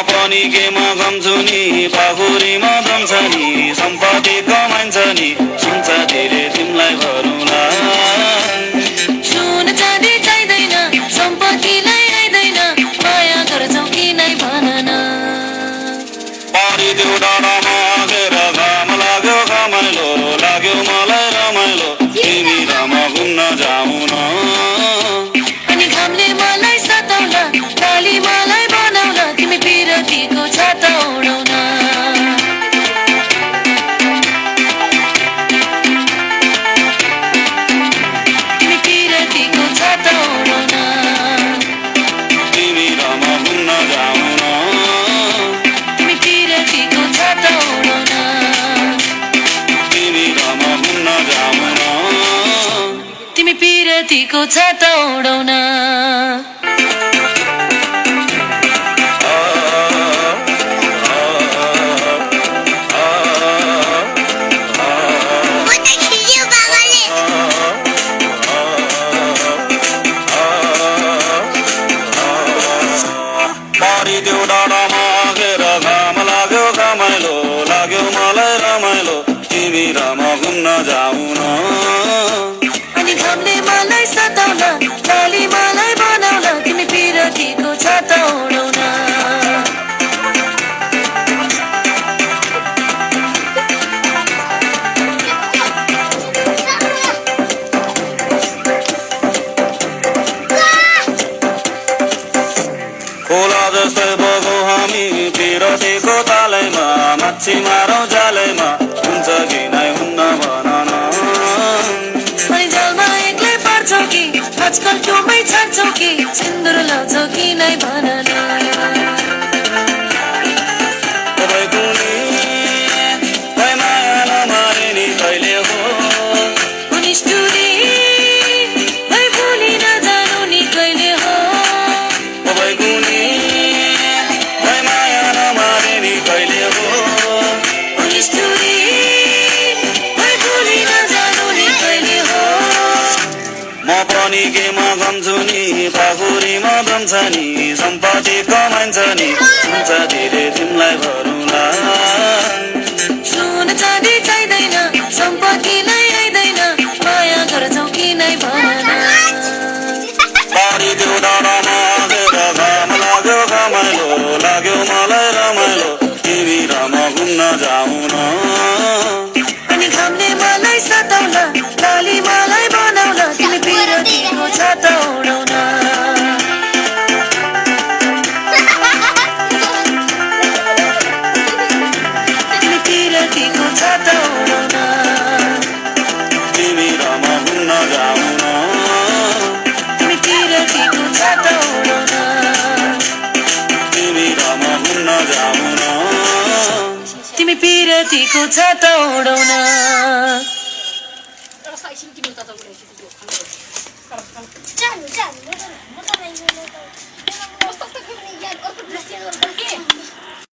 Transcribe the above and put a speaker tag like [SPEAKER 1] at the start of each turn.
[SPEAKER 1] पनि केमा गम्छु नि पाखुरीमा जम्छ नि सम्पत्ति कमाइन्छ नि सुन्छ धेरै तिमीलाई भरौँला
[SPEAKER 2] सुन चाँदी चाहिँदैन सम्पत्तिलाई आइदैन माया गर्छौ कि नै भन न
[SPEAKER 1] परिदेऊ डाँडामा आगेर घाम लाग्यो घमाइलो लाग्यो मलाई रमाइलो तिमी र म घुम्न जाऊ न
[SPEAKER 2] अनि घामले मलाई सताउला काली मलाई बनाउला तिमी पिरतीको छाता उडाउन तिमी पिरतीको छाता उडाउन
[SPEAKER 1] तिमी र म घुम्न जाऊ न
[SPEAKER 2] तिमी पिरतीको छाता उडाउन
[SPEAKER 1] तिमी र म घुम्न जाऊ न
[SPEAKER 2] तिमी पिरतीको छाता उडाउन
[SPEAKER 1] परिदेऊ डाँडामा आगेर घाम लाग्यो घमाइलो लाग्यो मलाई रमाइलो तिमी र म घुम्न जाऊ न
[SPEAKER 2] अनि घामले मलाई सताउला काली मलाई बनाउला तिमी पिरतीको छाता उडाउन
[SPEAKER 1] खोला जस्तै बगौ हामी पिरतीको तालैमा माछी मारौँ जालैमा हुन्छ कि नै हुन्न भन न
[SPEAKER 2] अनि जलमा एक्लै पार्छौ कि आजकल टोमै छाड्छौ कि सिन्दुर लाउँछौ कि नै भन न
[SPEAKER 1] तपाईँको नि खै माया नमारे नि कहिले हो
[SPEAKER 2] निष्ठुरी भई भुली नजानु नि कहिले हो
[SPEAKER 1] तपाईँको नि खै माया नमारे नि कहिले हो
[SPEAKER 2] निष्ठुरी भई भुली नजानु नि कहिले हो
[SPEAKER 1] म पनि केमा गम्छु नि पाखुरीमा जम्छ नि सम्पत्ति कमाइन्छ नि हुन्छ धेरै तिमीलाई भरौँला
[SPEAKER 2] सुन चाँदी चाहिँदैन सम्पत्तिलाई आइदैन माया गर्छौ कि नै भन न
[SPEAKER 1] परिदेऊ डाँडामा आगेर घाम लाग्यो घमाइलो लाग्यो मलाई रमाइलो तिमी र म घुम्न जाऊ न
[SPEAKER 2] अनि घामले मलाई सताउला काली मलाई बनाउला तिमी पिरतीको छाता उडाउन तिमी पिरतीको छाता उडाउन
[SPEAKER 1] तिमी र म घुम्न जाऊ न
[SPEAKER 2] तिमी पिरतीको छाता उडाउन
[SPEAKER 1] तिमी र म घुम्न जाऊ न
[SPEAKER 2] तिमी पिरतीको छाता उडाउन
[SPEAKER 3] Jangan, jangan.